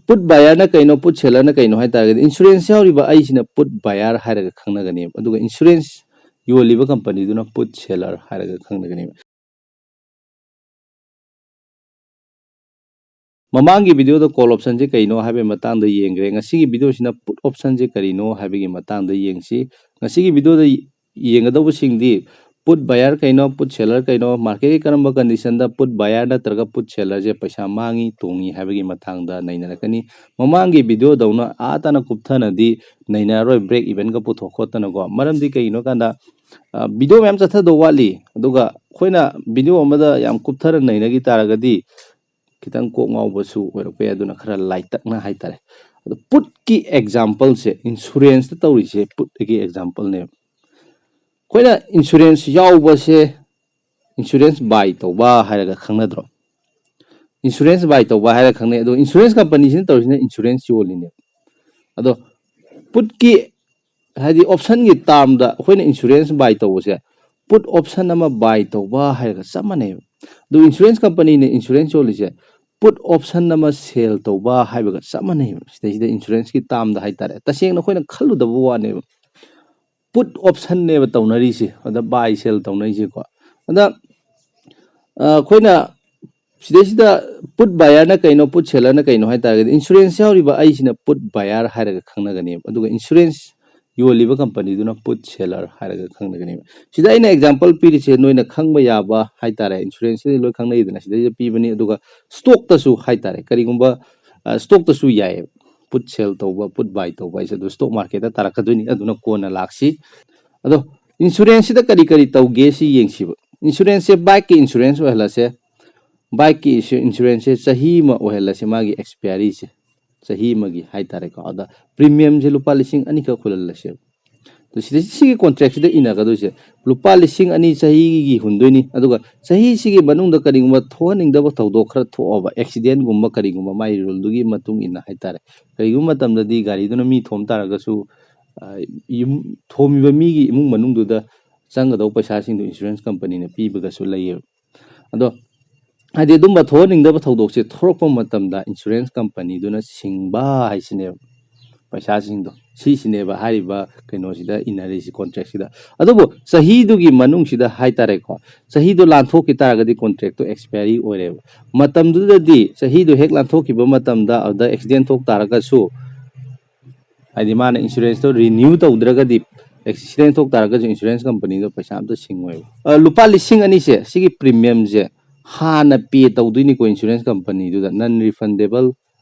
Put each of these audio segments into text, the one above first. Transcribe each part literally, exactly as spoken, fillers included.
Put buyerꯅ ꯀꯩꯅꯣ, put sellerꯅ ꯀꯩꯅꯣ ꯍꯥꯏ ꯇꯥꯔꯒꯗꯤ, insurance ꯌꯥꯎꯔꯤꯕ ꯑꯩꯁꯤꯅ put buyer ꯍꯥꯏꯔꯒ ꯈꯪꯅꯒꯅꯦꯕ, ꯑꯗꯨꯒ insurance ꯌꯣꯜꯂꯤꯕ companyꯗꯨꯅ put seller ꯍꯥꯏꯔꯒ ꯈꯪꯅꯒꯅꯦꯕ꯫ ꯃꯃꯥꯡꯒꯤ videoꯗ call optionꯁꯦ ꯀꯩꯅꯣ ꯍꯥꯏꯕꯒꯤ ꯃꯇꯥꯡꯗ ꯌꯦꯡꯈ꯭ꯔꯦ꯫ ꯉꯁꯤꯒꯤ videoꯁꯤꯅ put optionꯁꯦ ꯀꯔꯤꯅꯣ ꯍꯥꯏꯕꯒꯤ ꯃꯇꯥꯡꯗ ꯌꯦꯡꯁꯤ꯫ ꯉꯁꯤꯒꯤ videoꯗ ꯌꯦꯡꯒꯗꯧꯕꯁꯤꯡꯗꯤ put buyer ꯀꯩꯅꯣ, put seller ꯀꯩꯅꯣ, marketꯀꯤ ꯀꯔꯝꯕ conditionꯗ put buyer ꯅꯠꯇ꯭ꯔꯒ put sellerꯁꯦ ꯄꯩꯁꯥ ꯃꯥꯡꯉꯤ, ꯇꯣꯡꯉꯤ ꯍꯥꯏꯕꯒꯤ ꯃꯇꯥꯡꯗ ꯅꯩꯅꯔꯛꯀꯅꯤ꯫ ꯃꯃꯥꯡꯒꯤ videoꯗꯧꯅ ꯑꯥ ꯇꯥꯅ ꯀꯨꯞꯊꯅꯗꯤ ꯅꯩꯅꯔꯔꯣꯏ, break evenꯒ ꯄꯨꯊꯣꯛ ꯈꯣꯠꯇꯅꯀꯣ꯫ ꯃꯔꯝꯗꯤ ꯀꯩꯒꯤꯅꯣ ꯀꯥꯟꯗ, ꯑ, video ꯃꯌꯥꯝ ꯆꯠꯊꯗꯧ ꯋꯥꯠꯂꯤ꯫ ꯑꯗꯨꯒ ꯑꯩꯈꯣꯏꯅ video ꯑꯃꯗ ꯌꯥꯝ ꯀꯨꯞꯊꯅ ꯅꯩꯅꯈꯤ ꯇꯥꯔꯒꯗꯤ ꯈꯤꯇꯪ ꯀꯣꯛ ꯉꯥꯎꯕꯁꯨ ꯑꯣꯏꯔꯛꯄ ꯌꯥꯏ꯫ ꯑꯗꯨꯅ ꯈꯔ ꯂꯥꯏꯇꯛꯅ ꯍꯥꯏꯇꯥꯔꯦ꯫ ꯑꯗꯣ putꯀꯤ exampleꯁꯦ, insuranceꯇ ꯇꯧꯔꯤꯁꯦ putꯀꯤ exampleꯅꯦꯕ꯫ ꯑꯩꯈꯣꯏꯅ insurance ꯌꯥꯎꯕꯁꯦ insurance buy ꯇꯧꯕ ꯍꯥꯏꯔꯒ ꯈꯪꯅꯗ꯭ꯔꯣ? Insurance buy ꯇꯧꯕ ꯍꯥꯏꯔꯒ ꯈꯪꯅꯩ꯫ ꯑꯗꯣ insurance companyꯁꯤꯅ ꯇꯧꯔꯤꯁꯤꯅ insurance ꯌꯣꯜꯂꯤꯅꯦꯕ꯫ ꯑꯗꯣ putꯀꯤ, ꯍꯥꯏꯗꯤ optionꯒꯤ termꯗ ꯑꯩꯈꯣꯏꯅ insurance buy ꯇꯧꯕꯁꯦ put option ꯑꯃ buy ꯇꯧꯕ ꯍꯥꯏꯔꯒ ꯆꯞ ꯃꯥꯟꯅꯩꯕ꯫ ꯑꯗꯨ insurance companyꯅ insurance ꯌꯣꯜꯂꯤꯁꯦ put option ꯑꯃ sell ꯇꯧꯕ ꯍꯥꯏꯕꯒ ꯆꯞ ꯃꯥꯟꯅꯩꯕ꯫ ꯁꯤꯗꯩꯁꯤꯗ insuranceꯀꯤ termꯗ ꯍꯥꯏꯇꯥꯔꯦ, ꯇꯁꯦꯡꯅ ꯑꯩꯈꯣꯏꯅ ꯈꯜꯂꯨꯗꯕ ꯋꯥꯅꯦꯕ꯫ Put optionꯅꯦꯕ ꯇꯧꯅꯔꯤꯁꯦ, ꯑꯗ buy sell ꯇꯧꯅꯔꯤꯁꯦꯀꯣ꯫ ꯑꯗ, ꯑ, ꯑꯩꯈꯣꯏꯅ ꯁꯤꯗꯩꯁꯤꯗ put buyerꯅ ꯀꯩꯅꯣ, put sellerꯅ ꯀꯩꯅꯣ ꯍꯥꯏ ꯇꯥꯔꯒꯗꯤ, insurance ꯌꯥꯎꯔꯤꯕ ꯑꯩꯁꯤꯅ put buyer ꯍꯥꯏꯔꯒ ꯈꯪꯅꯒꯅꯦꯕ, ꯑꯗꯨꯒ insurance ꯌꯣꯜꯂꯤꯕ companyꯗꯨꯅ put seller ꯍꯥꯏꯔꯒ ꯈꯪꯅꯒꯅꯦꯕ꯫ ꯁꯤꯗ ꯑꯩꯅ example ꯄꯤꯔꯤꯁꯦ ꯅꯣꯏꯅ ꯈꯪꯕ ꯌꯥꯕ ꯍꯥꯏꯇꯥꯔꯦ, insuranceꯁꯤꯗꯤ ꯂꯣꯏ ꯈꯪꯅꯩꯗꯅ, ꯁꯤꯗꯩꯁꯤꯗ ꯄꯤꯕꯅꯤ꯫ ꯑꯗꯨꯒ stockꯇꯁꯨ ꯍꯥꯏꯇꯥꯔꯦ, ꯀꯔꯤꯒꯨꯝꯕ, ꯑ, stockꯇꯁꯨ ꯌꯥꯏꯌꯦꯕ꯫ Put sell ꯇꯧꯕ, put buy ꯇꯧꯕ ꯍꯥꯏꯁꯦ ꯑꯗꯨ stock marketꯇ ꯇꯥꯔꯛꯀꯗꯣꯏꯅꯤ, ꯑꯗꯨꯅ ꯀꯣꯟꯅ ꯂꯥꯛꯁꯤ꯫ ꯑꯗꯣ insuranceꯁꯤꯗ ꯀꯔꯤ ꯀꯔꯤ ꯇꯧꯒꯦ ꯁꯤ ꯌꯦꯡꯁꯤꯕ꯫ Insuranceꯁꯦ bikeꯀꯤ insurance ꯑꯣꯏꯍꯜꯂꯁꯦ꯫ Bikeꯀꯤ insu-, insuranceꯁꯦ ꯆꯍꯤ ꯑꯃ ꯑꯣꯏꯍꯜꯂꯁꯦ, ꯃꯥꯒꯤ expiryꯁꯦ ꯆꯍꯤ ꯑꯃꯒꯤ ꯍꯥꯏꯇꯥꯔꯦꯀꯣ꯫ ꯑꯗ premiumꯁꯦ ꯂꯨꯄꯥ ꯂꯤꯁꯤꯡ ꯑꯅꯤꯈꯛ ꯍꯨꯜꯍꯜꯂꯁꯦꯕ꯫ ꯑꯗꯣ ꯁꯤꯗ, ꯁꯤꯒꯤ contractꯁꯤꯗ ꯏꯟꯅꯒꯗꯣꯏꯁꯦ ꯂꯨꯄꯥ ꯂꯤꯁꯤꯡ ꯑꯅꯤ ꯆꯍꯤꯒꯤ ꯍꯨꯟꯗꯣꯏꯅꯤ, ꯑꯗꯨꯒ ꯆꯍꯤꯁꯤꯒꯤ ꯃꯅꯨꯡꯗ ꯀꯔꯤꯒꯨꯝꯕ ꯊꯣꯛꯍꯟꯅꯤꯡꯗꯕ ꯊꯧꯗꯣꯛ ꯈꯔ ꯊꯣꯛꯑꯕ, accidentꯒꯨꯝꯕ ꯀꯔꯤꯒꯨꯝꯕ, ꯃꯥꯒꯤ ruleꯗꯨꯒꯤ ꯃꯇꯨꯡ ꯏꯟꯅ ꯍꯥꯏꯇꯥꯔꯦ, ꯀꯔꯤꯒꯨꯝꯕ ꯃꯇꯝꯗꯗꯤ ꯒꯥꯔꯤꯗꯨꯅ ꯃꯤ ꯊꯣꯝ ꯇꯥꯔꯒꯁꯨ, ꯑ, ꯌꯨꯝ, ꯊꯣꯝꯃꯤꯕ ꯃꯤꯒꯤ ꯏꯃꯨꯡ ꯃꯅꯨꯡꯗꯨꯗ ꯆꯪꯒꯗꯧꯕ ꯄꯩꯁꯥꯁꯤꯡꯗꯣ insurance companyꯅ ꯄꯤꯕꯒꯁꯨ ꯂꯩꯌꯦꯕ꯫ ꯑꯗꯣ ꯍꯥꯏꯗꯤ ꯑꯗꯨꯝꯕ ꯊꯣꯛꯍꯟꯅꯤꯡꯗꯕ ꯊꯧꯗꯣꯛꯁꯦ ꯊꯣꯛꯂꯛꯄ ꯃꯇꯝꯗ insurance companyꯗꯨꯅ ꯁꯤꯡꯕ ꯍꯥꯏꯁꯤꯅꯦꯕ꯫ ꯄꯩꯁꯥꯁꯤꯡꯗꯣ ꯁꯤꯁꯤꯅꯦꯕ ꯍꯥꯏꯔꯤꯕ ꯀꯩꯅꯣꯁꯤꯗ ꯏꯟꯅꯔꯤꯁꯤ, contractꯁꯤꯗ꯫ ꯑꯗꯨꯕꯨ ꯆꯍꯤꯗꯨꯒꯤ ꯃꯅꯨꯡꯁꯤꯗ ꯍꯥꯏꯇꯥꯔꯦꯀꯣ, ꯆꯍꯤꯗꯣ ꯂꯥꯟꯊꯣꯛꯈꯤ ꯇꯥꯔꯒꯗꯤ contractꯇꯣ expiry ꯑꯣꯏꯔꯦꯕ꯫ ꯃꯇꯝꯗꯨꯗꯗꯤ ꯆꯍꯤꯗꯣ ꯍꯦꯛ ꯂꯥꯟꯊꯣꯛꯈꯤꯕ ꯃꯇꯝꯗ ꯑꯗꯨꯗ accident ꯊꯣꯛ ꯇꯥꯔꯒꯁꯨ, ꯍꯥꯏꯗꯤ ꯃꯥꯅ insuranceꯇꯣ renew ꯇꯧꯗ꯭ꯔꯒꯗꯤ, accident ꯊꯣꯛ ꯇꯥꯔꯒꯁꯨ insurance companyꯗꯣ ꯄꯩꯁꯥ ꯑꯝꯇ ꯁꯤꯡꯉꯣꯏꯕ꯫ ꯑ, ꯂꯨꯄꯥ ꯂꯤꯁꯤꯡ ꯑꯅꯤꯁꯦ, ꯁꯤꯒꯤ premiumꯁꯦ ꯍꯥꯟꯅ pay ꯇꯧꯗꯣꯏꯅꯤꯀꯣ insurance companyꯗꯨꯗ, non refundable,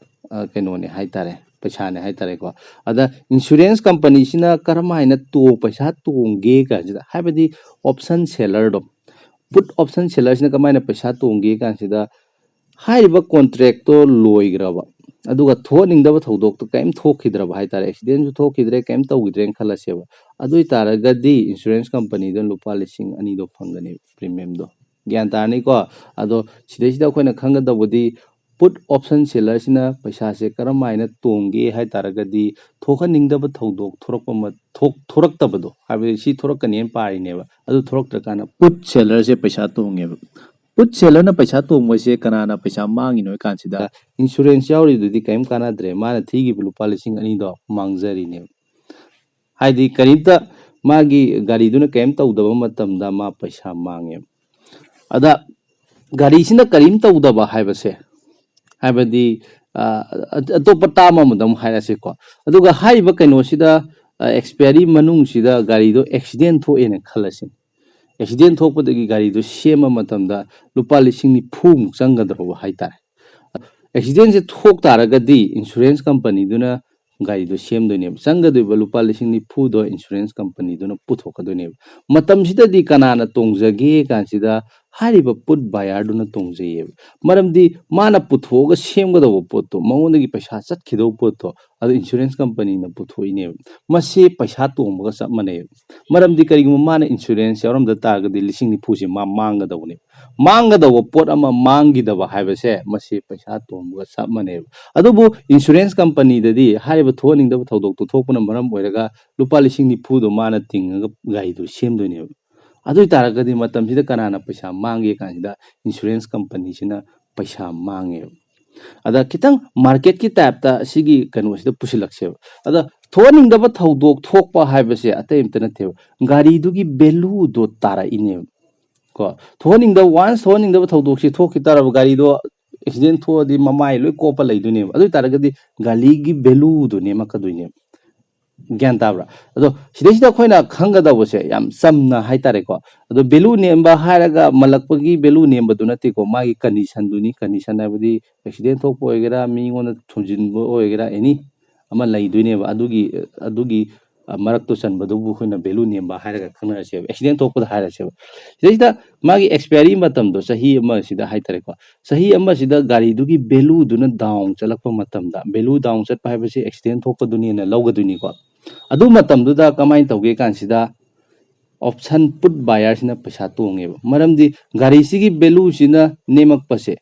ꯑ, ꯀꯩꯅꯣꯅꯦ ꯍꯥꯏꯇꯥꯔꯦ, ꯄꯩꯁꯥꯅꯦ ꯍꯥꯏꯇꯥꯔꯦꯀꯣ꯫ ꯑꯗ insurance companyꯁꯤꯅ ꯀꯔꯝ ꯍꯥꯏꯅ ꯇꯣꯡ-, ꯄꯩꯁꯥ ꯇꯣꯡꯒꯦ ꯀꯥꯏꯁꯤꯗ, ꯍꯥꯏꯕꯗꯤ option sellerꯗꯣ, put option sellerꯁꯤꯅ ꯀꯃꯥꯏꯅ ꯄꯩꯁꯥ ꯇꯣꯡꯒꯦ ꯀꯥꯟꯁꯤꯗ, ꯍꯥꯏꯔꯤꯕ contractꯇꯣ ꯂꯣꯏꯈ꯭ꯔꯕ, ꯑꯗꯨꯒ ꯊꯣꯛꯍꯟꯅꯤꯡꯗꯕ ꯊꯧꯗꯣꯛꯇꯣ ꯀꯔꯤꯝ ꯊꯣꯛꯈꯤꯗ꯭ꯔꯕ ꯍꯥꯏꯇꯥꯔꯦ, accidentꯁꯨ ꯊꯣꯛꯈꯤꯗ꯭ꯔꯦ, ꯀꯔꯤꯝ ꯇꯧꯈꯤꯗ꯭ꯔꯦꯅ ꯈꯜꯂꯁꯦꯕ꯫ ꯑꯗꯨ ꯑꯣꯏꯇꯥꯔꯒꯗꯤ insurance companyꯗꯨꯅ ꯂꯨꯄꯥ ꯂꯤꯁꯤꯡ ꯑꯅꯤꯗꯣ ꯐꯪꯒꯅꯦꯕ premiumꯗꯣ꯫ ꯒ꯭ꯌꯥꯟ ꯇꯥꯔꯅꯤꯀꯣ? ꯑꯗꯣ ꯁꯤꯗꯩꯁꯤꯗ ꯑꯩꯈꯣꯏꯅ ꯈꯪꯒꯗꯧꯕꯗꯤ, put option sellerꯁꯤꯅ ꯄꯩꯁꯥꯁꯦ ꯀꯔꯝ ꯍꯥꯏꯅ ꯇꯣꯡꯒꯦ ꯍꯥꯏ ꯇꯥꯔꯒꯗꯤ, ꯊꯣꯛꯍꯟꯅꯤꯡꯗꯕ ꯊꯧꯗꯣꯛ ꯊꯣꯔꯛꯄ ꯃ-, ꯊꯣꯛ-, ꯊꯣꯔꯛꯇꯕꯗꯣ, ꯍꯥꯏꯕꯗꯤ ꯁꯤ ꯊꯣꯔꯛꯀꯅꯤꯅ ꯄꯥꯔꯤꯅꯦꯕ, ꯑꯗꯨ ꯊꯣꯔꯛꯇ꯭ꯔꯀꯥꯟꯗ put sellerꯁꯦ ꯄꯩꯁꯥ ꯇꯣꯡꯉꯦꯕ꯫ Put sellerꯅ ꯄꯩꯁꯥ ꯇꯣꯡꯕꯁꯦ ꯀꯅꯥꯅ ꯄꯩꯁꯥ ꯃꯥꯡꯉꯤꯅꯣ ꯍꯥꯏ ꯀꯥꯟꯁꯤꯗ, insurance ꯌꯥꯎꯔꯤꯗꯨꯗꯤ ꯀꯔꯤꯝ ꯀꯥꯟꯅꯗ꯭ꯔꯦ, ꯃꯥꯅ ꯊꯤꯈꯤꯕ ꯂꯨꯄꯥ ꯂꯤꯁꯤꯡ ꯑꯅꯤꯗꯣ ꯃꯥꯡꯖꯔꯤꯅꯦꯕ꯫ ꯍꯥꯏꯗꯤ ꯀꯔꯤꯝꯇ, ꯃꯥꯒꯤ ꯒꯥꯔꯤꯗꯨꯅ ꯀꯔꯤꯝ ꯇꯧꯗꯕ ꯃꯇꯝꯗ ꯃꯥ ꯄꯩꯁꯥ ꯃꯥꯡꯉꯦꯕ꯫ ꯑꯗ ꯒꯥꯔꯤꯁꯤꯅ ꯀꯔꯤꯝ ꯇꯧꯗꯕ ꯍꯥꯏꯕꯁꯦ, ꯍꯥꯏꯕꯗꯤ, ꯑ, ꯑ-, ꯑꯇꯣꯞꯄ term ꯑꯃꯗ ꯑꯃꯨꯛ ꯍꯥꯏꯔꯁꯤꯀꯣ꯫ ꯑꯗꯨꯒ ꯍꯥꯏꯔꯤꯕ ꯀꯩꯅꯣꯁꯤꯗ, ꯑ, expiry ꯃꯅꯨꯡꯁꯤꯗ ꯒꯥꯔꯤꯗꯣ accident ꯊꯣꯛꯑꯦꯅ ꯈꯜꯂꯁꯤꯅꯦ꯫ Accident ꯊꯣꯛꯄꯗꯒꯤ ꯒꯥꯔꯤꯗꯣ ꯁꯦꯝꯕ ꯃꯇꯝꯗ ꯂꯨꯄꯥ ꯂꯤꯁꯤꯡ ꯅꯤꯐꯨꯃꯨꯛ ꯆꯪꯒꯗ꯭ꯔꯣꯕ ꯍꯥꯏꯇꯥꯔꯦ꯫ Accidentꯁꯦ ꯊꯣꯛ ꯇꯥꯔꯒꯗꯤ insurance companyꯗꯨꯅ ꯒꯥꯔꯤꯗꯣ ꯁꯦꯝꯗꯣꯏꯅꯦꯕ꯫ ꯆꯪꯒꯗꯣꯏꯕ ꯂꯨꯄꯥ ꯂꯤꯁꯤꯡ ꯅꯤꯐꯨꯗꯣ insurance companyꯗꯨꯅ ꯄꯨꯊꯣꯛꯀꯗꯣꯏꯅꯦꯕ꯫ ꯃꯇꯝꯁꯤꯗꯗꯤ ꯀꯅꯥꯅ ꯇꯣꯡꯖꯒꯦ ꯀꯥꯟꯁꯤꯗ, ꯍꯥꯏꯔꯤꯕ put buyerꯗꯨꯅ ꯇꯣꯡꯖꯩꯌꯦꯕ꯫ ꯃꯔꯝꯗꯤ ꯃꯥꯅ ꯄꯨꯊꯣꯛꯑꯒ ꯁꯦꯝꯒꯗꯧꯕ ꯄꯣꯠꯇꯣ, ꯃꯉꯣꯟꯗꯒꯤ ꯄꯩꯁꯥ ꯆꯠꯈꯤꯗꯧꯕ ꯄꯣꯠꯇꯣ, ꯑꯗꯨ insurance companyꯅ ꯄꯨꯊꯣꯛꯏꯅꯦꯕ꯫ ꯃꯁꯤ ꯄꯩꯁꯥ ꯇꯣꯡꯕꯒ ꯆꯞ ꯃꯥꯟꯅꯩꯕ꯫ ꯃꯔꯝꯗꯤ ꯀꯔꯤꯒꯨꯝꯕ ꯃꯥꯅ insurance ꯌꯥꯎꯔꯝꯗ ꯇꯥꯔꯒꯗꯤ ꯂꯤꯁꯤꯡ ꯅꯤꯐꯨꯁꯦ ꯃꯥ ꯃꯥꯡꯒꯗꯧꯕꯅꯦꯕ꯫ ꯃꯥꯡꯒꯗꯧꯕ ꯄꯣꯠ ꯑꯃ ꯃꯥꯡꯈꯤꯗꯕ ꯍꯥꯏꯕꯁꯦ, ꯃꯁꯤ ꯄꯩꯁꯥ ꯇꯣꯡꯕꯒ ꯆꯞ ꯃꯥꯟꯅꯩꯕ꯫ ꯑꯗꯨꯕꯨ insurance companyꯗꯗꯤ ꯍꯥꯏꯔꯤꯕ ꯊꯣꯛꯍꯟꯅꯤꯡꯗꯕ ꯊꯧꯗꯣꯛꯇꯣ ꯊꯣꯛꯄꯅ ꯃꯔꯝ ꯑꯣꯏꯔꯒ ꯂꯨꯄꯥ ꯂꯤꯁꯤꯡ ꯅꯤꯐꯨꯗꯣ ꯃꯥꯅ ꯇꯤꯡꯉꯒ ꯒꯥꯔꯤꯗꯨ ꯁꯦꯝꯗꯣꯏꯅꯦꯕ꯫ ꯑꯗꯨ ꯑꯣꯏꯇꯥꯔꯒꯗꯤ ꯃꯇꯝꯁꯤꯗ ꯀꯅꯥꯅ ꯄꯩꯁꯥ ꯃꯥꯡꯒꯦ ꯀꯥꯟꯁꯤꯗ insurance companyꯁꯤꯅ ꯄꯩꯁꯥ ꯃꯥꯡꯉꯦꯕ꯫ ꯑꯗ ꯈꯤꯇꯪ marketꯀꯤ typeꯇ ꯁꯤꯒꯤ ꯀꯩꯅꯣꯁꯤꯗ ꯄꯨꯁꯤꯜꯂꯛꯁꯦꯕ꯫ ꯑꯗ ꯊꯣꯛꯍꯟꯅꯤꯡꯗꯕ ꯊꯧꯗꯣꯛ ꯊꯣꯛꯄ ꯍꯥꯏꯕꯁꯦ ꯑꯇꯩ ꯑꯝꯇ ꯅꯠꯇꯦꯕ, ꯒꯥꯔꯤꯗꯨꯒꯤ valueꯗꯣ ꯇꯥꯔꯛꯏꯅꯦꯕ꯫ ꯀꯣ, ꯊꯣꯛꯍꯟꯅꯤꯡꯗꯕ, once ꯊꯣꯛꯍꯟꯅꯤꯡꯗꯕ ꯊꯧꯗꯣꯛꯁꯤ ꯊꯣꯛꯈꯤ ꯇꯥꯔꯕ, ꯒꯥꯔꯤꯗꯣ accident ꯊꯣꯛꯑꯗꯤ ꯃꯃꯥꯏ ꯂꯣꯏ ꯀꯣꯞꯄ ꯂꯩꯗꯣꯏꯅꯦꯕ꯫ ꯑꯗꯨ ꯑꯣꯏꯇꯥꯔꯒꯗꯤ ꯒꯥꯔꯤꯒꯤ valueꯗꯣ ꯅꯦꯝꯃꯛꯀꯗꯣꯏꯅꯦꯕ꯫ ꯒ꯭ꯌꯥꯟ ꯇꯥꯕ꯭ꯔꯥ? ꯑꯗꯣ ꯁꯤꯗꯩꯁꯤꯗ ꯑꯩꯈꯣꯏꯅ ꯈꯪꯒꯗꯧꯕꯁꯦ ꯌꯥꯝ ꯆꯝꯅ ꯍꯥꯏꯇꯥꯔꯦꯀꯣ꯫ ꯑꯗꯣ value ꯅꯦꯝꯕ ꯍꯥꯏꯔꯒ ꯃꯜꯂꯛꯄꯒꯤ value ꯅꯦꯝꯕꯗꯨ ꯅꯠꯇꯦꯀꯣ, ꯃꯥꯒꯤ conditionꯗꯨꯅꯤ꯫ Condition ꯍꯥꯏꯕꯗꯤ accident ꯊꯣꯛꯄ ꯑꯣꯏꯒꯦꯔꯥ, ꯃꯤꯉꯣꯟꯗ ꯊꯣꯝꯖꯤꯟꯕ ꯑꯣꯏꯒꯦꯔꯥ, any ꯑꯃ ꯂꯩꯗꯣꯏꯅꯦꯕ꯫ ꯑꯗꯨꯒꯤ, ꯑꯗꯨꯒꯤ, ꯑ, ꯃꯔꯛꯇ ꯆꯟꯕꯗꯨꯕꯨ ꯑꯩꯈꯣꯏꯅ value ꯅꯦꯝꯕ ꯍꯥꯏꯔꯒ ꯈꯪꯅꯔꯁꯦꯕ, accident ꯊꯣꯛꯄꯗ ꯍꯥꯏꯔꯁꯦꯕ꯫ ꯁꯤꯗꯩꯁꯤꯗ ꯃꯥꯒꯤ expiry ꯃꯇꯝꯗꯣ ꯆꯍꯤ ꯑꯃꯁꯤꯗ ꯍꯥꯏꯇꯥꯔꯦꯀꯣ, ꯆꯍꯤ ꯑꯃꯁꯤꯗ ꯒꯥꯔꯤꯗꯨꯒꯤ valueꯗꯨꯅ down ꯆꯠꯂꯛꯄ ꯃꯇꯝꯗ, value down ꯆꯠꯄ ꯍꯥꯏꯕꯁꯤ accident ꯊꯣꯛꯄꯗꯨꯅꯦꯅ ꯂꯧꯒꯗꯣꯏꯅꯤꯀꯣ꯫ ꯑꯗꯨ ꯃꯇꯝꯗꯨꯗ ꯀꯃꯥꯏꯅ ꯇꯧꯒꯦ ꯀꯥꯟꯁꯤꯗ, option put buyerꯁꯤꯅ ꯄꯩꯁꯥ ꯇꯣꯡꯉꯦꯕ꯫ ꯃꯔꯝꯗꯤ ꯒꯥꯔꯤꯁꯤꯒꯤ valueꯁꯤꯅ ꯅꯦꯝꯃꯛꯄꯁꯦ,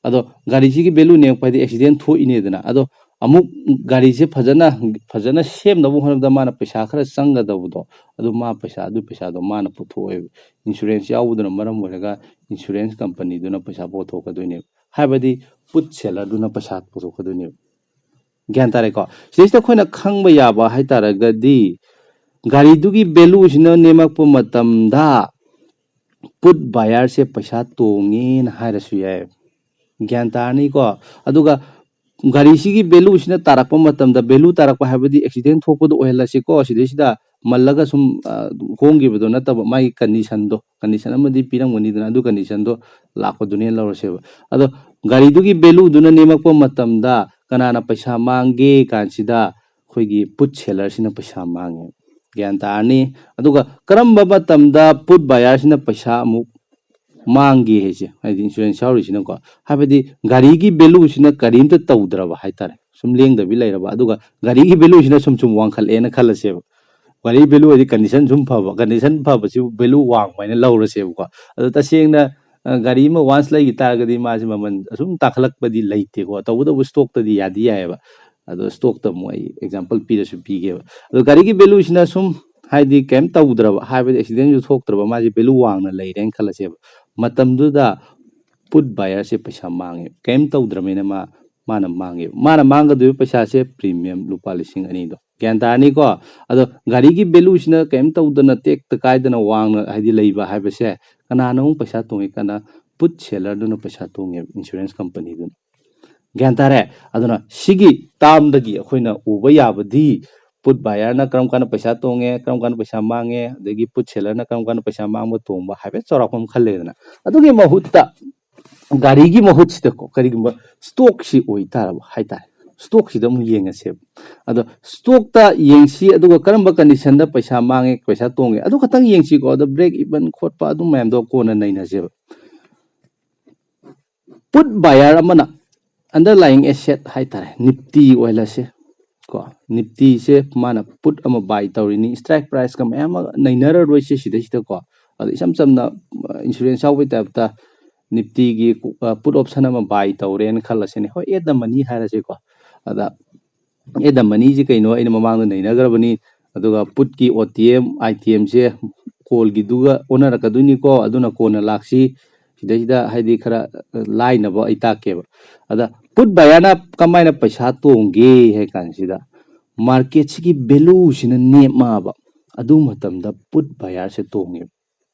ꯑꯗꯣ ꯒꯥꯔꯤꯁꯤꯒꯤ value ꯅꯦꯝꯃꯛꯄ ꯍꯥꯏꯗꯤ accident ꯊꯣꯛꯏꯅꯦꯗꯅ, ꯑꯗꯣ ꯑꯃꯨꯛ ꯒꯥꯔꯤꯁꯦ ꯐꯖꯅ, ꯐꯖꯅ ꯁꯦꯝꯅꯕ ꯍꯣꯠꯅꯕꯗ ꯃꯥꯅ ꯄꯩꯁꯥ ꯈꯔ ꯆꯪꯒꯗꯕꯗꯣ, ꯑꯗꯨ ꯃꯥ ꯄꯩꯁꯥ, ꯑꯗꯨ ꯄꯩꯁꯥꯗꯣ ꯃꯥꯅ ꯄꯨꯊꯣꯛꯑꯦꯕ꯫ Insurance ꯌꯥꯎꯕꯗꯨꯅ ꯃꯔꯝ ꯑꯣꯏꯔꯒ insurance companyꯗꯨꯅ ꯄꯩꯁꯥ ꯄꯨꯊꯣꯛꯀꯗꯣꯏꯅꯦꯕ, ꯍꯥꯏꯕꯗꯤ put sellerꯗꯨꯅ ꯄꯩꯁꯥ ꯄꯨꯊꯣꯛꯀꯗꯣꯏꯅꯦꯕ꯫ ꯒ꯭ꯌꯥꯟ ꯇꯥꯔꯦꯀꯣ? ꯁꯤꯗꯩꯁꯤꯗ ꯑꯩꯈꯣꯏꯅ ꯈꯪꯕ ꯌꯥꯕ ꯍꯥꯏꯇꯥꯔꯒꯗꯤ, ꯒꯥꯔꯤꯗꯨꯒꯤ valueꯁꯤꯅ ꯅꯦꯝꯃꯛꯄ ꯃꯇꯝꯗ put buyerꯁꯦ ꯄꯩꯁꯥ ꯇꯣꯡꯉꯦꯅ ꯍꯥꯏꯔꯁꯨ ꯌꯥꯏ꯫ ꯒ꯭ꯌꯥꯟ ꯇꯥꯔꯅꯤꯀꯣ? ꯑꯗꯨꯒ ꯒꯥꯔꯤꯁꯤꯒꯤ valueꯁꯤꯅ ꯇꯥꯔꯛꯄ ꯃꯇꯝꯗ, value ꯇꯥꯔꯛꯄ ꯍꯥꯏꯕꯗꯤ accident ꯊꯣꯛꯄꯗꯣ ꯑꯣꯏꯍꯜꯂꯁꯤꯀꯣ, ꯁꯤꯗꯩꯁꯤꯗ ꯃꯜꯂꯒ ꯁꯨꯝ, ꯑ, ꯍꯣꯡꯈꯤꯕꯗꯣ ꯅꯠꯇꯕ, ꯃꯥꯒꯤ conditionꯗꯣ, condition ꯑꯃꯗꯤ ꯄꯤꯔꯝꯒꯅꯤꯗꯅ, ꯑꯗꯨ conditionꯗꯣ ꯂꯥꯛꯄꯗꯨꯅꯦ ꯂꯧꯔꯁꯦꯕ꯫ ꯑꯗꯣ ꯒꯥꯔꯤꯗꯨꯒꯤ valueꯗꯨꯅ ꯅꯦꯝꯃꯛꯄ ꯃꯇꯝꯗ ꯀꯅꯥꯅ ꯄꯩꯁꯥ ꯃꯥꯡꯒꯦ ꯀꯥꯟꯁꯤꯗ ꯑꯩꯈꯣꯏꯒꯤ put sellerꯁꯤꯅ ꯄꯩꯁꯥ ꯃꯥꯡꯉꯦ꯫ ꯒ꯭ꯌꯥꯟ ꯇꯥꯔꯅꯤ? ꯑꯗꯨꯒ ꯀꯔꯝꯕ ꯃꯇꯝꯗ put buyerꯁꯤꯅ ꯄꯩꯁꯥ ꯑꯃꯨꯛ ꯃꯥꯡꯒꯦ ꯍꯥꯏꯁꯦ, ꯍꯥꯏꯗꯤ insurance ꯌꯥꯎꯔꯤꯁꯤꯅꯀꯣ, ꯍꯥꯏꯕꯗꯤ ꯒꯥꯔꯤꯒꯤ valueꯁꯤꯅ ꯀꯔꯤꯝꯇ ꯇꯧꯗ꯭ꯔꯕ ꯍꯥꯏꯇꯥꯔꯦ, ꯁꯨꯝ ꯂꯦꯡꯗꯕꯤ ꯂꯩꯔꯕ, ꯑꯗꯨꯒ ꯒꯥꯔꯤꯒꯤ valueꯁꯤꯅ ꯁꯨꯝ ꯁꯨꯝ ꯋꯥꯡꯈꯠꯂꯛꯑꯦꯅ ꯈꯜꯂꯁꯦꯕ꯫ ꯒꯥꯔꯤ value ꯍꯥꯏꯗꯤ condition ꯁꯨꯝ ꯐꯕ, condition ꯐꯕꯁꯤ value ꯋꯥꯡꯕ ꯍꯥꯏꯅ ꯂꯧꯔꯁꯦꯕꯀꯣ꯫ ꯑꯗꯣ ꯇꯁꯦꯡꯅ, ꯑ, ꯒꯥꯔꯤ ꯑꯃ once ꯂꯩꯈꯤ ꯇꯥꯔꯒꯗꯤ ꯃꯥꯁꯦ ꯃꯃꯜ ꯑꯁꯨꯝ ꯇꯥꯡꯈꯠꯂꯛꯄꯗꯤ ꯂꯩꯇꯦꯀꯣ, ꯇꯧꯕꯇꯕꯨ stockꯇꯗꯤ ꯌꯥꯗꯤ ꯌꯥꯏꯑꯕ꯫ ꯑꯗꯣ stockꯇ ꯑꯃꯨꯛ ꯑꯩ example ꯄꯤꯔꯁꯨ ꯄꯤꯒꯦꯕ꯫ ꯑꯗꯣ ꯒꯥꯔꯤꯒꯤ valueꯁꯤꯅ ꯁꯨꯝ ꯍꯥꯏꯗꯤ ꯀꯩꯝ ꯇꯧꯗ꯭ꯔꯕ, ꯍꯥꯏꯕꯗꯤ ꯑꯦꯛꯁꯤꯗꯦꯟꯁꯨ ꯊꯣꯛꯇ꯭ꯔꯕ, ꯃꯥꯁꯦ ꯚꯦꯂꯨ ꯋꯥꯡꯅ ꯂꯩꯔꯦꯅ ꯈꯜꯂꯁꯦꯕ꯫ ꯃꯇꯝꯗꯨꯗ ꯄꯨꯠ ꯕꯥꯌꯔꯁꯦ ꯄꯩꯁꯥ ꯃꯥꯡꯉꯦ, ꯀꯩꯝ ꯇꯧꯗ꯭ꯔꯕꯅꯤꯅ ꯃꯥ ꯃꯥꯅ ꯃꯥꯡꯉꯦꯕ꯫ ꯃꯥꯅ ꯃꯥꯡꯒꯗꯣꯏꯕ ꯄꯩꯁꯥꯁꯦ ꯄ꯭ꯔꯤꯃꯤꯌꯝ ꯂꯨꯄꯥ ꯂꯤꯁꯤꯡ ꯑꯅꯤꯗꯣ꯫ ꯒ꯭ꯌꯥꯟ ꯇꯥꯔꯅꯤꯀꯣ? ꯑꯗꯣ ꯒꯥꯔꯤꯒꯤ ꯚꯦꯂꯨꯁꯤꯅ ꯀꯩꯝ ꯇꯧꯗꯅ ꯇꯦꯛꯇ ꯀꯥꯏꯗꯅ ꯋꯥꯡꯅ ꯍꯥꯏꯗꯤ ꯂꯩꯕ ꯍꯥꯏꯕꯁꯦ ꯀꯅꯥꯅ ꯑꯃꯨꯛ ꯄꯩꯁꯥ ꯇꯣꯡꯉꯤ? ꯀꯅꯥ? ꯄꯨꯠ ꯁꯦꯂꯔꯗꯨꯅ ꯄꯩꯁꯥ ꯇꯣꯡꯉꯦꯕ, ꯏꯟꯁꯨꯔꯦꯟꯁ ꯀꯝꯄꯅꯤꯗꯨꯅ꯫ ꯒ꯭ꯌꯥꯟ ꯇꯥꯔꯦ? ꯑꯗꯨꯅ ꯁꯤꯒꯤ ꯇꯥꯝꯗꯒꯤ ꯑꯩꯈꯣꯏꯅ ꯎꯕ ꯌꯥꯕꯗꯤ ꯄꯨꯠ ꯕꯥꯌꯔꯅ ꯀꯔꯝ ꯀꯥꯟꯗ ꯄꯩꯁꯥ ꯇꯣꯡꯉꯦ, ꯀꯔꯝ ꯀꯥꯟꯗ ꯄꯩꯁꯥ ꯃꯥꯡꯉꯦ, ꯑꯗꯒꯤ ꯄꯨꯠ ꯁꯦꯂꯔꯅ ꯀꯔꯝ ꯀꯥꯟꯗ ꯄꯩꯁꯥ ꯃꯥꯡꯕ ꯇꯣꯡꯕ ꯍꯥꯏꯐꯦꯠ ꯆꯥꯎꯔꯥꯛꯄ ꯑꯃ ꯈꯜꯂꯦꯗꯅ꯫ ꯑꯗꯨꯒꯤ ꯃꯍꯨꯠꯇ ꯒꯥꯔꯤꯒꯤ ꯃꯍꯨꯠꯁꯤꯗꯀꯣ ꯀꯔꯤꯒꯨꯝꯕ ꯁ꯭ꯇꯣꯛꯁꯤ ꯑꯣꯏꯇꯥꯔꯕ ꯍꯥꯏꯇꯥꯔꯦ, ꯁ꯭ꯇꯣꯛꯁꯤꯗ ꯑꯃꯨꯛ ꯌꯦꯡꯉꯁꯦꯕ꯫ ꯑꯗꯣ ꯁ꯭ꯇꯣꯛꯇ ꯌꯦꯡꯁꯤ, ꯑꯗꯨꯒ ꯀꯔꯝꯕ ꯀꯟꯗꯤꯁꯟꯗ ꯄꯩꯁꯥ ꯃꯥꯡꯉꯦ, ꯄꯩꯁꯥ ꯇꯣꯡꯉꯦ, ꯑꯗꯨ ꯈꯛꯇꯪ ꯌꯦꯡꯁꯤꯀꯣ꯫ ꯑꯗꯣ ꯕ꯭ꯔꯦꯛ ꯏꯚꯟ ꯈꯣꯠꯄ ꯑꯗꯨ ꯃꯌꯥꯝꯗꯣ ꯀꯣꯟꯅ ꯅꯩꯅꯁꯦꯕ꯫ ꯄꯨꯠ ꯕꯥꯌꯔ ꯑꯃꯅ ꯑꯟꯗꯔꯂꯥꯏꯌꯤꯡ ꯑꯦꯁꯦꯠ ꯍꯥꯏꯇꯥꯔꯦ, ꯅꯤꯐꯇꯤ ꯑꯣꯏꯍꯜꯂꯁꯦ ꯀꯣ꯫ ꯅꯤꯐꯇꯤꯁꯦ ꯃꯥꯅ ꯄꯨꯠ ꯑꯃ ꯕꯥꯏ ꯇꯧꯔꯤꯅꯤ, ꯏꯁꯇ꯭ꯔꯥꯏꯛ ꯄ꯭ꯔꯥꯏꯁꯀ ꯃꯌꯥꯝ ꯑꯃ ꯅꯩꯅꯔꯔꯣꯏꯁꯦ ꯁꯤꯗꯩꯁꯤꯗꯀꯣ꯫ ꯑꯗꯣ ꯏꯁꯝ ꯆꯝꯅ ꯏꯟꯁꯨꯔꯦꯟꯁ ꯌꯥꯎꯕꯩ ꯇꯥꯏꯞꯇ ꯅꯤꯐꯇꯤꯒꯤ ꯄꯨꯠ ꯑꯣꯞꯁꯟ ꯑꯃ ꯕꯥꯏ ꯇꯧꯔꯦꯅ ꯈꯜꯂꯁꯤꯅꯦ꯫ ꯍꯣꯏ, ꯑꯦꯠ ꯗ ꯃꯅꯤ ꯍꯥꯏꯔꯁꯤꯀꯣ꯫ ꯑꯗ ꯑꯦꯠ ꯗ ꯃꯅꯤꯁꯤ ꯀꯩꯅꯣ ꯑꯩꯅ ꯃꯃꯥꯡꯗ ꯅꯩꯅꯈ꯭ꯔꯕꯅꯤ꯫ ꯑꯗꯨꯒ ꯄꯨꯠꯀꯤ ꯑꯣ ꯇꯤ ꯑꯦꯝ ꯑꯥꯏ ꯇꯤ ꯑꯦꯝꯁꯦ ꯀꯣꯜꯒꯤꯗꯨꯒ ꯑꯣꯟꯅꯔꯛꯀꯗꯣꯏꯅꯤꯀꯣ, ꯑꯗꯨꯅ ꯀꯣꯟꯅ ꯂꯥꯛꯁꯤ꯫ ꯁꯤꯗꯩꯁꯤꯗ ꯍꯥꯏꯗꯤ ꯈꯔ ꯂꯥꯏꯅꯕ ꯑꯩ ꯇꯥꯛꯀꯦꯕ꯫ ꯑꯗ ꯄꯨꯠ ꯕꯥꯌꯔꯅ ꯀꯃꯥꯏꯅ ꯄꯩꯁꯥ ꯇꯣꯡꯒꯦ ꯍꯥꯏ ꯀꯥꯟꯁꯤꯗ, ꯃꯥꯔꯀꯦꯠꯁꯤꯒꯤ ꯚꯦꯂꯨꯁꯤꯅ ꯅꯦꯝꯃꯛꯑꯕ, ꯑꯗꯨ ꯃꯇꯝꯗ ꯄꯨꯠ ꯕꯥꯌꯔꯁꯦ ꯇꯣꯡꯉꯦꯕ꯫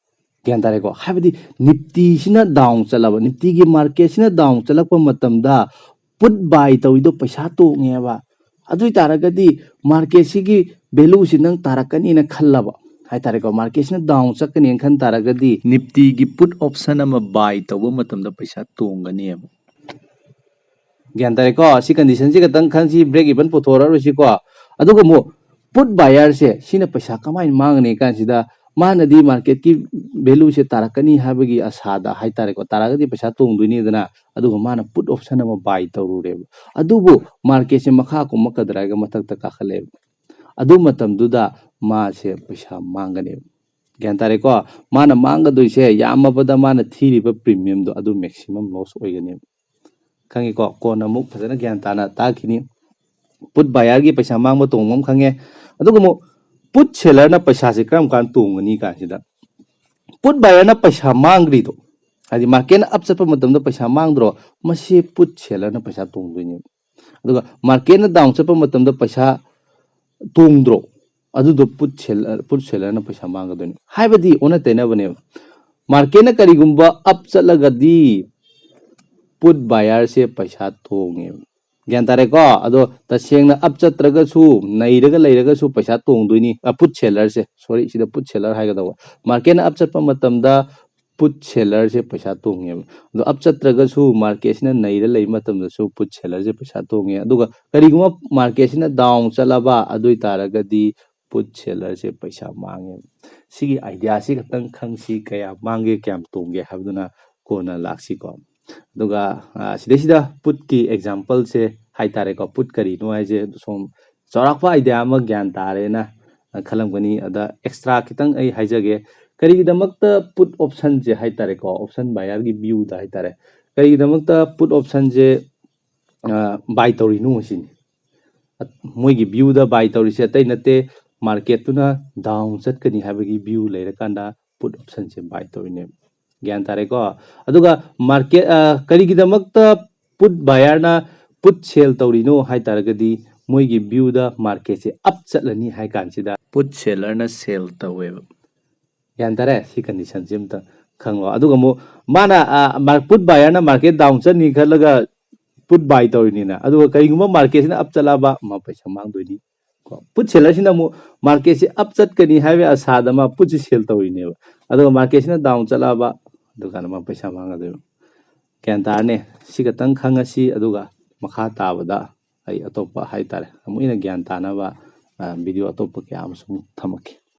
ꯒ꯭ꯌꯥꯟ ꯇꯥꯔꯦꯀꯣ? ꯍꯥꯏꯕꯗꯤ ꯅꯤꯐꯇꯤꯁꯤꯅ ꯗꯥꯎꯟ ꯆꯠꯂꯕ, ꯅꯤꯐꯇꯤꯒꯤ ꯃꯥꯔꯀꯦꯠꯁꯤꯅ ꯗꯥꯎꯟ ꯆꯠꯂꯛꯄ ꯃꯇꯝꯗ ꯄꯨꯠ ꯕꯥꯏ ꯇꯧꯔꯤꯗꯣ ꯄꯩꯁꯥ ꯇꯣꯡꯉꯦꯕ꯫ ꯑꯗꯨ ꯑꯣꯏ ꯇꯥꯔꯒꯗꯤ ꯃꯥꯔꯀꯦꯠꯁꯤꯒꯤ ꯚꯦꯂꯨꯁꯤ ꯅꯪ ꯇꯥꯔꯛꯀꯅꯤꯅ ꯈꯜꯂꯕ ꯍꯥꯏꯇꯥꯔꯦꯀꯣ, ꯃꯥꯔꯀꯦꯠꯁꯤꯅ ꯗꯥꯎꯟ ꯆꯠꯀꯅꯤꯅ ꯈꯟ ꯇꯥꯔꯒꯗꯤ ꯅꯤꯐꯇꯤꯒꯤ ꯄꯨꯠ ꯑꯣꯞꯁꯟ ꯑꯃ ꯕꯥꯏ ꯇꯧꯕ ꯃꯇꯝꯗ ꯄꯩꯁꯥ ꯇꯣꯡꯒꯅꯦꯕ꯫ ꯒ꯭ꯌꯥꯟ ꯇꯥꯔꯦꯀꯣ? ꯁꯤ ꯀꯟꯗꯤꯁꯟꯁꯤ ꯈꯛꯇꯪ ꯈꯟꯁꯤ, ꯕ꯭ꯔꯦꯛ ꯏꯚꯟ ꯄꯨꯊꯣꯔꯛꯑꯔꯣꯏꯁꯤꯀꯣ꯫ ꯑꯗꯨꯒ ꯑꯃꯨꯛ ꯄꯨꯠ ꯕꯥꯌꯔꯁꯦ ꯁꯤꯅ ꯄꯩꯁꯥ ꯀꯃꯥꯏꯅ ꯃꯥꯡꯒꯅꯤ ꯀꯥꯟꯁꯤꯗ, ꯃꯥꯅꯗꯤ ꯃꯥꯔꯀꯦꯠꯀꯤ ꯚꯦꯂꯨꯁꯦ ꯇꯥꯔꯛꯀꯅꯤ ꯍꯥꯏꯕꯒꯤ ꯑꯁꯥꯗ ꯍꯥꯏꯇꯥꯔꯦꯀꯣ, ꯇꯥꯔꯛꯑꯒꯗꯤ ꯄꯩꯁꯥ ꯇꯣꯡꯗꯣꯏꯅꯤꯗꯅ, ꯑꯗꯨꯒ ꯃꯥꯅ ꯄꯨꯠ ꯑꯣꯞꯁꯟ ꯑꯃ ꯕꯥꯏ ꯇꯧꯔꯨꯔꯦꯕ꯫ ꯑꯗꯨꯕꯨ ꯃꯥꯔꯀꯦꯠꯁꯦ ꯃꯈꯥ ꯀꯨꯝꯃꯛꯀꯗ꯭ꯔꯥ ꯍꯥꯏꯔꯒ ꯃꯊꯛꯇ ꯀꯥꯈꯠꯂꯛꯑꯦꯕ꯫ ꯑꯗꯨ ꯃꯇꯝꯗꯨꯗ ꯃꯥꯁꯦ ꯄꯩꯁꯥ ꯃꯥꯡꯒꯅꯦꯕ꯫ ꯒ꯭ꯌꯥꯟ ꯇꯥꯔꯦꯀꯣ? ꯃꯥꯅ ꯃꯥꯡꯒꯗꯣꯏꯁꯦ ꯌꯥꯝꯃꯕꯗ ꯃꯥꯅ ꯊꯤꯔꯤꯕ ꯄ꯭ꯔꯤꯃꯤꯌꯝꯗꯣ ꯑꯗꯨ ꯃꯦꯛꯁꯤꯃꯝ ꯂꯣꯁ ꯑꯣꯏꯒꯅꯦꯕ꯫ ꯈꯪꯉꯤꯀꯣ? ꯀꯣꯟꯅ ꯑꯃꯨꯛ ꯐꯖꯅ ꯒ꯭ꯌꯥꯟ ꯇꯥꯅ ꯇꯥꯛꯈꯤꯅꯤ꯫ ꯄꯨꯠ ꯕꯥꯌꯔꯒꯤ ꯄꯩꯁꯥ ꯃꯥꯡꯕ ꯇꯣꯡꯕ ꯑꯃ ꯈꯪꯉꯦ꯫ ꯑꯗꯨꯒ ꯑꯃꯨꯛ Put sellerꯅ ꯄꯩꯁꯥꯁꯦ ꯀꯔꯝ ꯀꯥꯟꯗ ꯇꯣꯡꯒꯅꯤ ꯀꯥꯟꯁꯤꯗ, put buyerꯅ ꯄꯩꯁꯥ ꯃꯥꯡꯈ꯭ꯔꯤꯗꯣ, ꯍꯥꯏꯗꯤ marketꯅ up ꯆꯠꯄ ꯃꯇꯝꯗ ꯄꯩꯁꯥ ꯃꯥꯡꯗ꯭ꯔꯣ, ꯃꯁꯤ put sellerꯅ ꯄꯩꯁꯥ ꯇꯣꯡꯗꯣꯏꯅꯦꯕ꯫ ꯑꯗꯨꯒ marketꯅ down ꯆꯠꯄ ꯃꯇꯝꯗ ꯄꯩꯁꯥ ꯇꯣꯡꯗ꯭ꯔꯣ, ꯑꯗꯨꯗꯣ put seller, put sellerꯅ ꯄꯩꯁꯥ ꯃꯥꯡꯒꯗꯣꯏꯅꯤ꯫ ꯍꯥꯏꯕꯗꯤ ꯑꯣꯟꯅ ꯇꯩꯅꯕꯅꯦꯕ꯫ Marketꯅ ꯀꯔꯤꯒꯨꯝꯕ up ꯆꯠꯂꯒꯗꯤ put buyerꯁꯦ ꯄꯩꯁꯥ ꯇꯣꯡꯉꯦꯕ꯫ ꯒ꯭ꯌꯥꯟ ꯇꯥꯔꯦꯀꯣ? ꯑꯗꯣ ꯇꯁꯦꯡꯅ up ꯆꯠꯇ꯭ꯔꯒꯁꯨ, ꯅꯩꯔꯒ ꯂꯩꯔꯒꯁꯨ ꯄꯩꯁꯥ ꯇꯣꯡꯗꯣꯏꯅꯤ꯫ ꯑ, put sellerꯁꯦ, sorry, ꯁꯤꯗ put seller ꯍꯥꯏꯒꯗꯧꯕ꯫ Marketꯅ up ꯆꯠꯄ ꯃꯇꯝꯗ put sellerꯁꯦ ꯄꯩꯁꯥ ꯇꯣꯡꯉꯦꯕ꯫ ꯑꯗꯣ up ꯆꯠꯇ꯭ꯔꯒꯁꯨ, marketꯁꯤꯅ ꯅꯩꯔ ꯂꯩꯕ ꯃꯇꯝꯗꯁꯨ put sellerꯁꯦ ꯄꯩꯁꯥ ꯇꯣꯡꯉꯦ꯫ ꯑꯗꯨꯒ ꯀꯔꯤꯒꯨꯝꯕ marketꯁꯤꯅ down ꯆꯠꯂꯕ, ꯑꯗꯨ ꯑꯣꯏ ꯇꯥꯔꯒꯗꯤ put sellerꯁꯦ ꯄꯩꯁꯥ ꯃꯥꯡꯉꯦꯕ꯫ ꯁꯤꯒꯤ ideaꯁꯤ ꯈꯛꯇꯪ ꯈꯪꯁꯤ, ꯀꯌꯥ ꯃꯥꯡꯒꯦ, ꯀꯌꯥꯝ ꯇꯣꯡꯒꯦ ꯍꯥꯏꯕꯗꯨꯅ ꯀꯣꯟꯅ ꯂꯥꯛꯁꯤꯀꯣ꯫ ꯑꯗꯨꯒ, ꯑ, ꯁꯤꯗꯩꯁꯤꯗ putꯀꯤ exampleꯁꯦ ꯍꯥꯏꯇꯥꯔꯦꯀꯣ, put ꯀꯔꯤꯅꯣ ꯍꯥꯏꯁꯦ ꯁꯨꯝ ꯆꯥꯎꯔꯥꯛꯄ idea ꯑꯃ ꯒ꯭ꯌꯥꯟ ꯇꯥꯔꯦꯅ ꯈꯜꯂꯝꯒꯅꯤ꯫ ꯑꯗ extra ꯈꯤꯇꯪ ꯑꯩ ꯍꯥꯏꯖꯒꯦ, ꯀꯔꯤꯒꯤꯗꯃꯛꯇ put optionꯁꯦ ꯍꯥꯏꯇꯥꯔꯦꯀꯣ, option buyerꯒꯤ viewꯗ ꯍꯥꯏꯇꯥꯔꯦ, ꯀꯔꯤꯒꯤꯗꯃꯛꯇ put optionꯁꯦ, ꯑ, buy ꯇꯧꯔꯤꯅꯣ ꯁꯤꯅꯤ꯫ ꯃꯣꯏꯒꯤ viewꯗ buy ꯇꯧꯔꯤꯁꯦ ꯑꯇꯩ ꯅꯠꯇꯦ, marketꯇꯨꯅ down ꯆꯠꯀꯅꯤ ꯍꯥꯏꯕꯒꯤ view ꯂꯩꯔꯀꯥꯟꯗ put optionꯁꯦ buy ꯇꯧꯔꯤꯅꯦꯕ꯫ ꯒ꯭ꯌꯥꯟ ꯇꯥꯔꯦꯀꯣ? ꯑꯗꯨꯒ market, ꯑ, ꯀꯔꯤꯒꯤꯗꯃꯛꯇ put buyerꯅ put sell ꯇꯧꯔꯤꯅꯣ ꯍꯥꯏ ꯇꯥꯔꯒꯗꯤ, ꯃꯣꯏꯒꯤ viewꯗ marketꯁꯦ up ꯆꯠꯂꯅꯤ ꯍꯥꯏ ꯀꯥꯟꯁꯤꯗ put sellerꯅ sell ꯇꯧꯋꯦꯕ꯫ ꯒ꯭ꯌꯥꯟ ꯇꯥꯔꯦ? ꯁꯤ conditionꯁꯤ ꯑꯝꯇ ꯈꯪꯉꯣ꯫ ꯑꯗꯨꯒ ꯑꯃꯨꯛ ꯃꯥꯅ, ꯑ, mar-, put buyerꯅ market down ꯆꯠꯅꯤ ꯈꯜꯂꯒ put buy ꯇꯧꯔꯤꯅꯤꯅ, ꯑꯗꯨꯒ ꯀꯔꯤꯒꯨꯝꯕ marketꯁꯤꯅ up ꯆꯠꯂꯛꯑꯕ, ꯃꯥ ꯄꯩꯁꯥ ꯃꯥꯡꯗꯣꯏꯅꯤ꯫ ꯀꯣ, put sellerꯁꯤꯅ ꯑꯃꯨꯛ marketꯁꯤ up ꯆꯠꯀꯅꯤ ꯍꯥꯏꯕꯒꯤ ꯑꯁꯥꯗ ꯃꯥ putꯁꯤ sell ꯇꯧꯔꯤꯅꯦꯕ꯫ ꯑꯗꯨꯒ marketꯁꯤꯅ down ꯆꯠꯂꯛꯑꯕ, ꯑꯗꯨꯀꯥꯟꯗ ꯃꯥ ꯄꯩꯁꯥ ꯃꯥꯡꯒꯗꯣꯏꯕ꯫ ꯒ꯭ꯌꯥꯟ ꯇꯥꯔꯅꯤ? ꯁꯤ ꯈꯛꯇꯪ ꯈꯪꯉꯁꯤ, ꯑꯗꯨꯒ ꯃꯈꯥ ꯇꯥꯕꯗ ꯑꯩ ꯑꯇꯣꯞꯄ ꯍꯥꯏꯇꯥꯔꯦ, ꯑꯃꯨꯛ ꯍꯦꯟꯅ ꯒ꯭ꯌꯥꯟ ꯇꯥꯅꯕ, ꯑ, video ꯑꯇꯣꯞꯄ ꯀꯌꯥ ꯑꯃꯁꯨ ꯑꯃꯨꯛ ꯊꯝꯃꯛꯀꯦ꯫